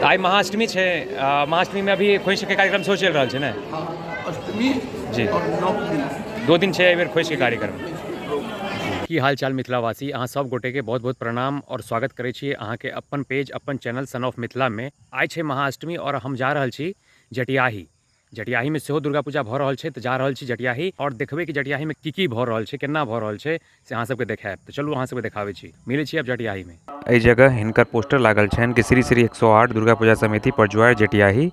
तऽ आइ महाअष्टमी छै। महाअष्टमीमे अभी खोइछके कार्यक्रम सेहो चलि रहल छै ने? हँ, अष्टमी जी। आओर नवमी। 2 दिन छै एहिबेर खोइछके कार्यक्रम। की हाल चाल मिथिलावासी, अहाँ सब गोटेके बहुत बहुत प्रणाम और स्वागत करै छी अहाँके अपन पेज अपन चैनल सन ऑफ मिथिलामे। आइ छै महाअष्टमी और हम जा रहल छी जटियाही। जटियाहीमे सेहो दुर्गा पूजा भऽ रहल छै, तऽ जा रहल छी जटियाही आओर देखबै कि जटियाहीमे की की भऽ रहल छै, केना भऽ रहल छै, से अहाँ सबके देखायब। तऽ चलू अहाँ सबके देखाबै छी, मिलै छी आब जटियाहीमे। एहि जगह हिनकर पोस्टर लागल छनि कि श्री श्री 108 दुर्गा पूजा समिति परजुआर जटियाही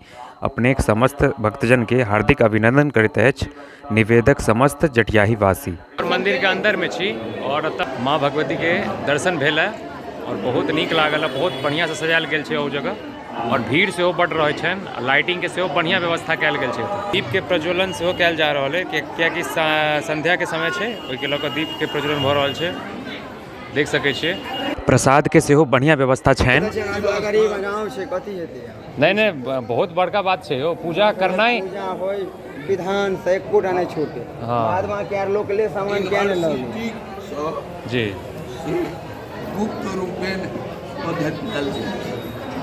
अपनेक समस्त भक्तजनके हार्दिक अभिनंदन करैत अछि, निवेदक समस्त जटियाही वासी। मंदिरके अंदरमे छी आओर एतऽ माँ भगवतीके दर्शन भेल है आओर बहुत नीक लागल है। बहुत बढ़िआँसँ सजायल गेल छै ओ जगह आओर भीड़ सेहो बड्ड रहै छनि आ लाइटिंगके सेहो बढ़िआँ व्यवस्था कयल गेल छै। दीपके प्रज्वलन सेहो कयल जा रहल अइ, कियाकि संध्याके समय छै, ओहिके लऽ कऽ दीपके प्रज्वलन भऽ रहल छै, देख सकै छियै। प्रसादके सेहो बढ़िआँ व्यवस्था छनि। गरीब गाँव छै, कथी हेतै? नहि नहि, बहुत बड़का बात छै यौ पूजा करनाइ। पूजा होय विधान से एकोटा नहि छूटे। हँ। बाद बाकी आर लोक ले सामान किया नहि लगे। जी। गुप्त रूपेण पद्धति आयल छै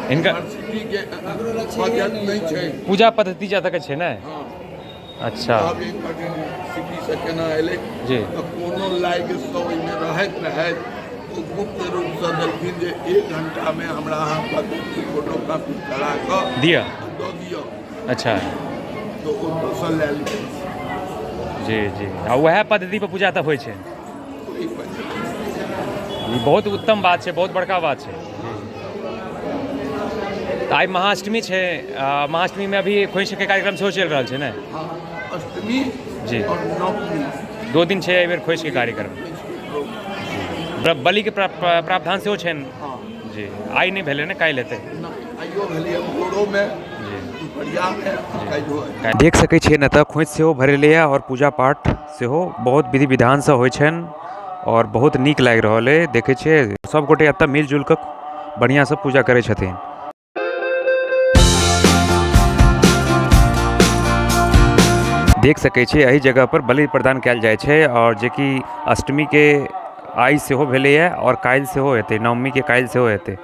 हिनका यूनिवर्सिटीके पद्धति नहि छै। पूजा पद्धति जा तक छै ने। हँ। अच्छा। आब एक सिटीसँ केना एलै? जी। तऽ कोनो लाइकसँ ओहिमे रहैत रहैत ओ गुप्त रूपसँ देलखिन जे 1 घंटामे हमरा अहाँ पद्धति फोटो कॉपी करा कऽ दिअ। दऽ दिअ। अच्छा। तऽ ओतऽसँ लायल गेल। जी जी, आ उएह पद्धति पर पूजा तऽ होइ छै। ओहि पद्धति। ई बहुत उत्तम बात छै, बहुत बड़का बात छै। तऽ आइ महाअष्टमी छै। महाअष्टमीमे अभी खोइछके कार्यक्रम सेहो चलि रहल छै ने? हँ, अष्टमी जी। आओर नवमी। 2 दिन छै एहिबेर खोइछके कार्यक्रम। बलिके प्रावधान सेहो छनि? हँ। जी, आइ नहि भेलै ने, काल्हि हेतै? नहि, आइयो भेलैए भोरोमे, जी। दुपहरियामे, काल्हिओ। देख सकै छियै ने तऽ खोइछ सेहो भरेलैए आओर पूजा पाठ सेहो बहुत विधि विधानसँ होइ छनि आओर बहुत नीक लागि रहल अइ। देखै छियै सब गोटे एतऽ मिल जुलि कऽ बढ़िआँसँ पूजा करै छथिन। देख सकै छियै एहि जगह पर बलि प्रदान कयल जाइ छै आओर जेकि अष्टमीके आइ सेहो भेलैए आओर काल्हि सेहो हेतै, नवमीके काल्हि सेहो हेतै।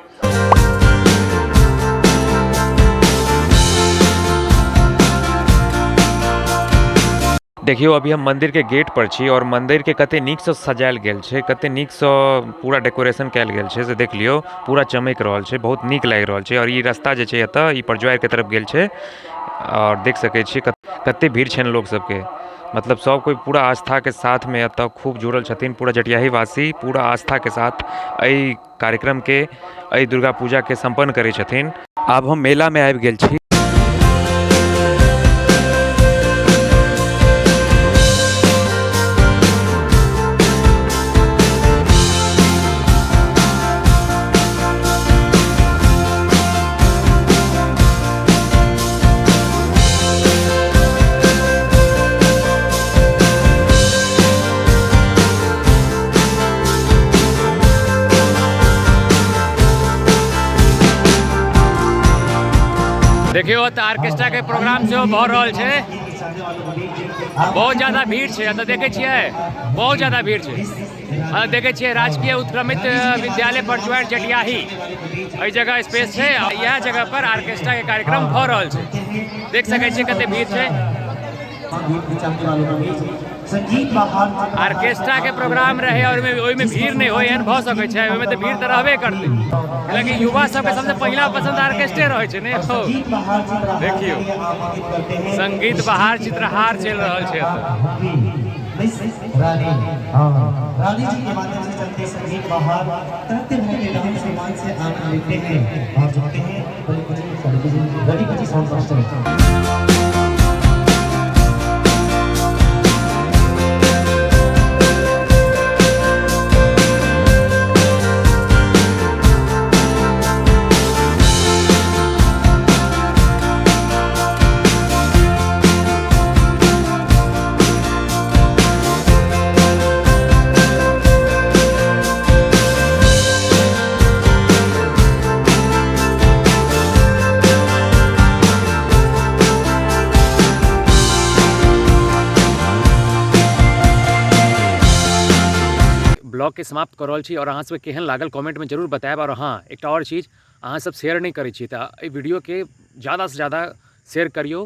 देखियौ अभी हम मंदिर के गेट पर छी और मंदिर के कते नीक से सजायल गेल छै, कते नीक से पूरा डेकोरेशन कयल गेल छै, से देख लियौ। पूरा चमक रहल छै, बहुत नीक लागि रहल छै। और ई रास्ता जे छै एतऽ ई परजुआर के तरफ गेल छै और देख सकै छियै कते भीड़ छनि लोग सबके। मतलब सब कोइ पूरा आस्था के साथ में एतऽ खूब जुड़ल छथिन। पूरा जटियाही वासी पूरा आस्था के साथ एहि कार्यक्रम के, एहि दुर्गा पूजा के सम्पन्न करै छथिन। आब हम मेला में आबि गेल छी। देखियौ तऽ ऑर्केस्ट्रा के प्रोग्राम सेहो भऽ रहल छै। बहुत ज्यादा भीड़ छै एतऽ, देखै छियै बहुत ज्यादा भीड़ छै। देखै छियै राजकीय उत्क्रमित विद्यालय परजुआर जटियाही एहि जगह स्पेस छै। इएह जगह पर ऑर्केस्ट्रा के कार्यक्रम भऽ रहल छै। देख सकै छियै कते भीड़ छै। ऑर्केस्ट्रा के प्रोग्राम रहे और ओहिमे भीड़ नहि होइ, एहन भऽ सकै छै? ओहिमे तऽ भीड़ तऽ रहबे करतै, लेकिन युवा सबके सबसे पहिला पसंद ऑर्केस्ट्रे रहै छै ने। हो देखियौ संगीत बहार चित्रहार चलि रहल छै एतऽ। रानी, हाँ, रानी जी के माध्यम से चलते संगीत बहार तरह तरह के डांस रोमांच से आनंद लेते हैं और झुकते हैं। रवि साउंड मास्टर। ब्लॉग के समाप्त कर रहल छी और अहाँ सबके केहन लागल कमेंट में जरूर बतायब। और हाँ, एकटा और चीज, अहाँ सब शेयर नहि करै छियै, तऽ एहि वीडियोके ज्यादासँ ज्यादा शेयर करियौ।